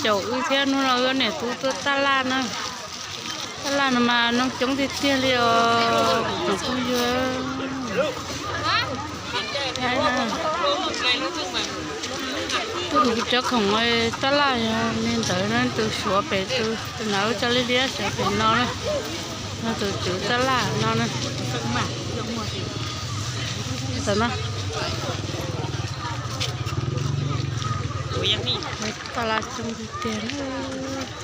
ເຈົ້າອຶທຽນນູ້ນເອົາເນຍ ຕູຕົວຕະຫຼາດນະ ຕະຫຼາດນະມານ້ອງຈົງຕິດຕຽລຽວ ຕ້ອງເຍອະ ໃຫຍ່ນະ ຕູ້ເຈົ້າຂອງໄອ້ຕະຫຼາດນີ້ ເດີນັ້ນຕູ້ສັວເປຕູ ໜາວຈະເລຍສະເປນນອນ ນະ ຕູ້ຕະຫຼາດນອນນະ ຕະຫຼາດ ຕະຫຼາດຈົງຕິດຕຽລຽວ.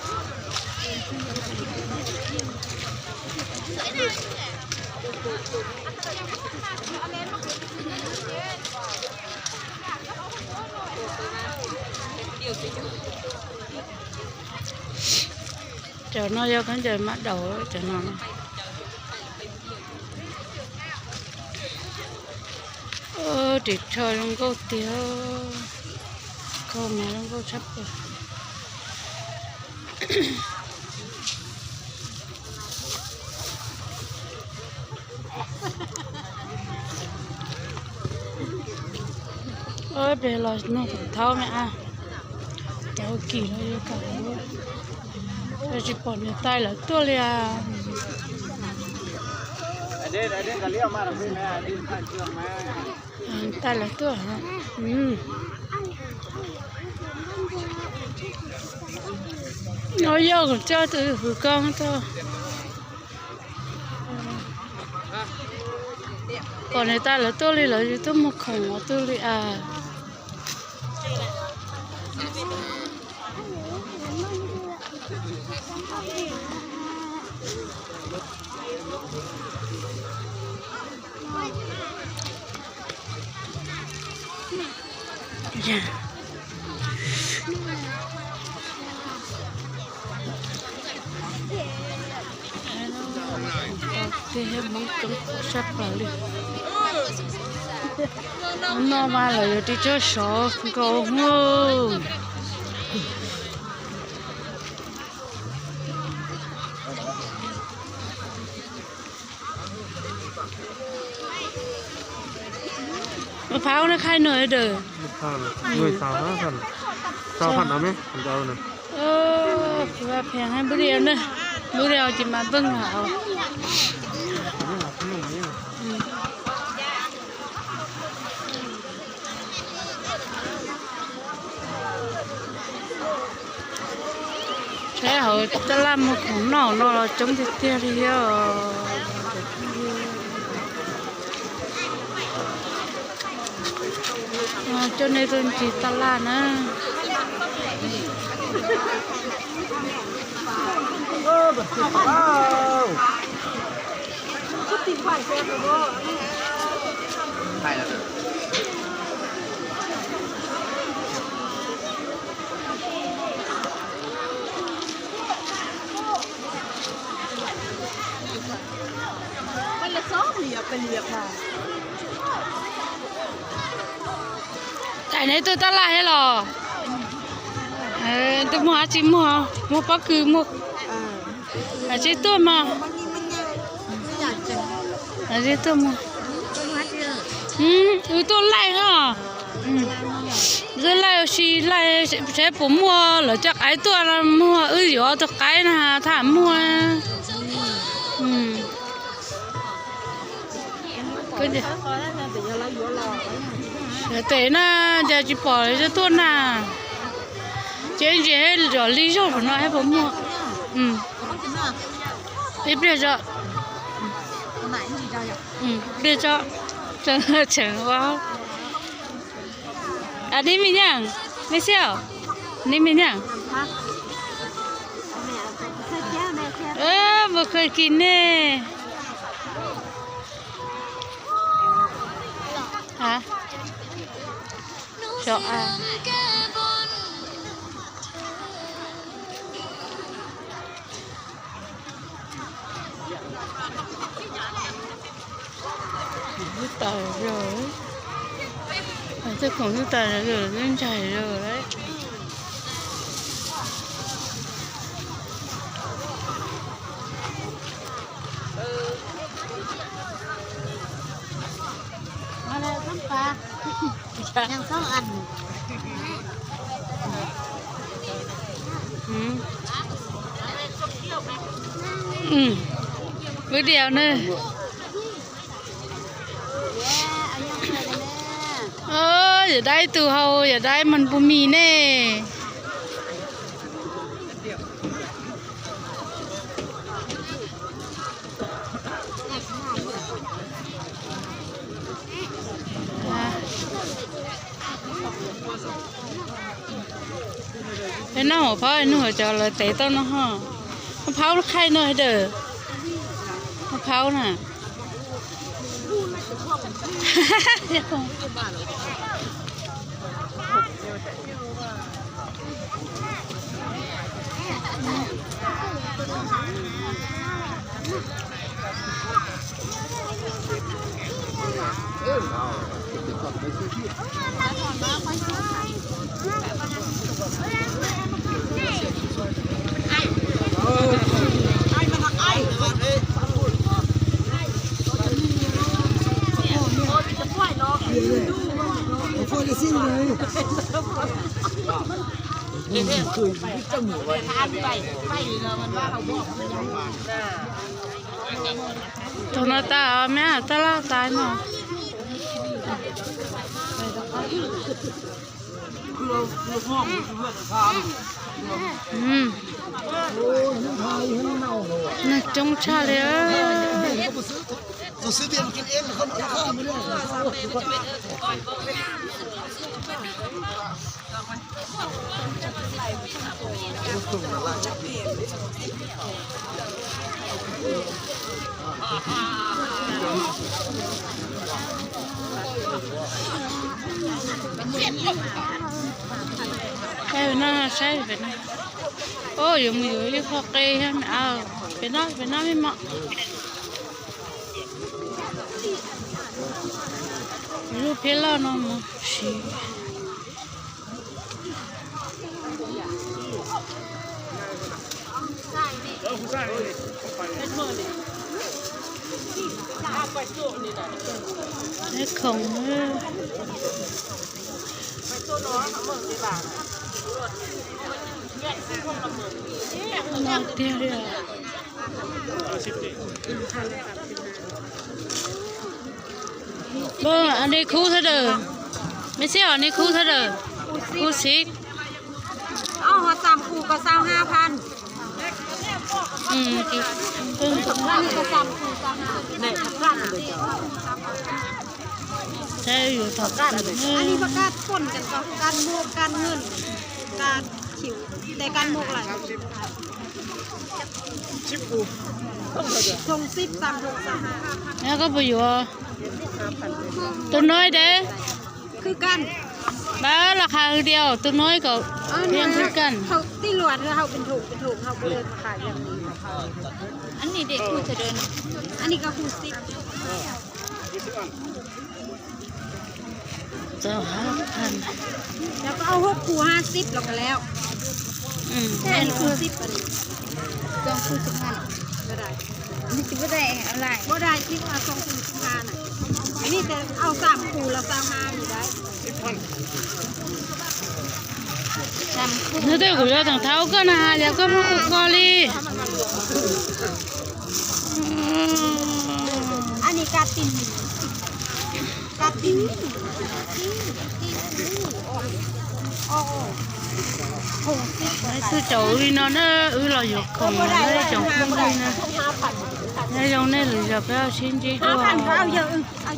ເຈົ້ານ້ອຍເຈົ້າຄັນຈະມາເດົາເຈົ້ານ້ອຍ ເອີ ຕິດເທີລົງເກົາຕຽວ ເຂົ້າມາລົງເກົາຊັບ ເອີຍ ເປລອສໂນກເທົາແມ່ອາ ເຈົ້າກີ້ລາວຢູ່ກັນ ລາວຊິປ່ອຍໃຫ້ຕາຍລະຕົວເລີຍອາ ອັນນີ້ ອັນນີ້ກະລ້ຽວມາທາງນີ້ແມ່ ອັນນີ້ຜ່ານເຄື່ອງມາ ອືມ ຕາຍລະຕົວ ອືມ ໂອ້ຍ ເຈົ້າ ເຈົ້າ ຄືກອງໂຕ ກ່ອນໃຫ້ຕາຍລະຕົວເລີຍ ລະຢູ່ຕົວໝົກຂອງຕົວເລີຍອາ. ນອກມາແລ້ວ ຢູ່ທີ່ເຈົ້າສອງກໍໂຫ ມະພ້າວນະ ຂາຍໜ່ວຍເດີ ມະພ້າວນະ ໜ່ວຍຊາວຫ້າພັນ ຊາວພັນເອົາແມ ມັນຈະເອົານະ ເອີ ຄືວ່າແພງໃຫ້ບໍ່ໄດ້ເອົາເດີ ບໍ່ໄດ້ເອົາ ຊິມາເບິ່ງເອົາ ອືມ. ແທ້ເຮົາຕະຫຼາດໝົດຂອງນອກເນາະ ລາວຈົ່ມເຕຍໆ ເຈົ້າໃນຕົນຈີຕະຫຼາດນະ. ໄປໃນຕູ້ຕະຫຼາດໃຫ້ຫຼໍ ເອີ ຕົວໝູຫາຊິໝູ ໝູປາກຄືໝູ ອາຊິຕົວມາ ອາຊິຕົວມາ ອືມ ອື ຕົວໄລ່ເນາະ ອືມ ຕົວໄລ່ຊິໄລ່ໃຊ້ປົວໝູ ແລ້ວຈັກໄອຕົວລະໝູ ອື ຢູ່ເອົາຕົວໄກນະ ຖ້າໝູ ອືມ. ເອີ ເຕະນະ ຈະຈິປອຍຈະຕົວນະ ເຈນຈິໃຫ້ຈອລີໂຈນເນາະ ໃຫ້ຜົມໝວກ ອືມ ອີເປຍຈະ ອືມ ເປຍຈະ ເຈີ ເຈີ ວ້າວ ອັນນີ້ມີຫຍັງ ແມ່ສ່ຽວ ອັນນີ້ມີຫຍັງ ເອີ ບໍ່ເຄີຍກິນເດ້ ຮະ ເຈາະອາ ຕາຍເລີຍ ເຈົ້າຂອງຕາຍເລີຍ ເລ່ນໃຫຍ່ເລີຍ. ມາແລ້ວ ນ້ຳປາ ຍັງສອງອັນ ເ ອືມ ມື້ດຽວເນີ. ເອີ ຢາກໄດ້ ຕູ້ເຮົາຢາກໄດ້ ມັນບໍ່ມີເນ. ເຫັນເນາະ ເພາະໄອ້ໜູເຈົ້າລະເຕະຕົ້ນເນາະ ມະພ້າວໄຂ່ເນີເດີ ມະພ້າວນະ. ໂຕໜ້າຕາແມ່ຕະຫຼາດຕາຍເນາະ. ອືມ ໜ້າຈົ່ງຊາເລີຍ. ໃສ່ໄປນະ ໃສ່ໄປນະ. ໂອ້ຍ ມີຢູ່ ຢູ່ ພໍເກ ເອົາ ໄປນອນ ໄປນອນ ແມ່ເມາະ. ລູກເພລາວເນາະ ເຮັດຂອງເດີ ເນາະ ເດ ເດ. ເບິ່ງ ອັນນີ້ຄູ່ເທົ່າໃດ? ແມ່ນຊິເອົາອັນນີ້ຄູ່ເທົ່າໃດ? ຄູ່ສິບ. ເອົາ ເອົາສາມຄູ່ກໍຊາວຫ້າພັນ. ອືມ ອັນນີ້ກໍສາມຄູ່ຊາວຫ້າ. ແມ່ນ ໃຊ້ຢູ່ ອັນນີ້ປະກາດປົນກັນກໍ ການໂມກ ການເງິນ ການ ຄິວ ແຕ່ການໝົກຫຼາຍ ສິບ ຖົງສິບ ສາມຖົງຊາວຫ້າ. ແລ້ວກໍບໍ່ຢູ່ ໂຕນ້ອຍເດ້ ຄືກັນ ບາດລາຄາຄືດຽວ ໂຕນ້ອຍກໍແພງຄືກັນ. ເຮົາຕິຫຼວດ ເຮົາເປັນຖົງ ເປັນຖົງ ເຮົາບໍ່ໄດ້ມາຂາຍແບບນີ້. ອັນນີ້ເດ້ ຄູ່ເທົ່າໃດ? ອັນນີ້ກໍຄູ່ສິບ. ເຈົ້າ ຫ້າພັນ ແລ້ວກໍເອົາຫົກຄູ່ຫ້າສິບ ແລ້ວກໍແລ້ວ. ອືມ ແມ່ນ ຄູ່ສິບ ອັນນີ້ ສອງຄູ່ສິບພັນກໍໄດ້. ນີ້ຊິບໍ່ໄດ້ເອົາຫຼາຍ ບໍ່ໄດ້ ຄິດວ່າສອງຄູ່ສິບຫ້ານະ. ອັນນີ້ແຕ່ເອົາສາມຄູ່ລະຊາວຫ້ານີ້ໄດ້. ເນາະ ແຕ່ກູເຈົ້າທາງເທົ້າກໍນະ ແລ້ວກໍມາອຸກອລີ. ອັນນີ້ກາຕິນ ກາຕິນ ໂອ້ ໃຫ້ຊື້ເຈົ້າອື່ນເນາະ ເອີ ລາວຢູ່ຂອງເດີ ເຈົ້າຂອງອື່ນນະ. ໃນລອງແນ່ ຫຼືຈະໄປເອົາຊິ້ນຈີກວ່າ ຫ້າພັນກໍເອົາເຢີະ.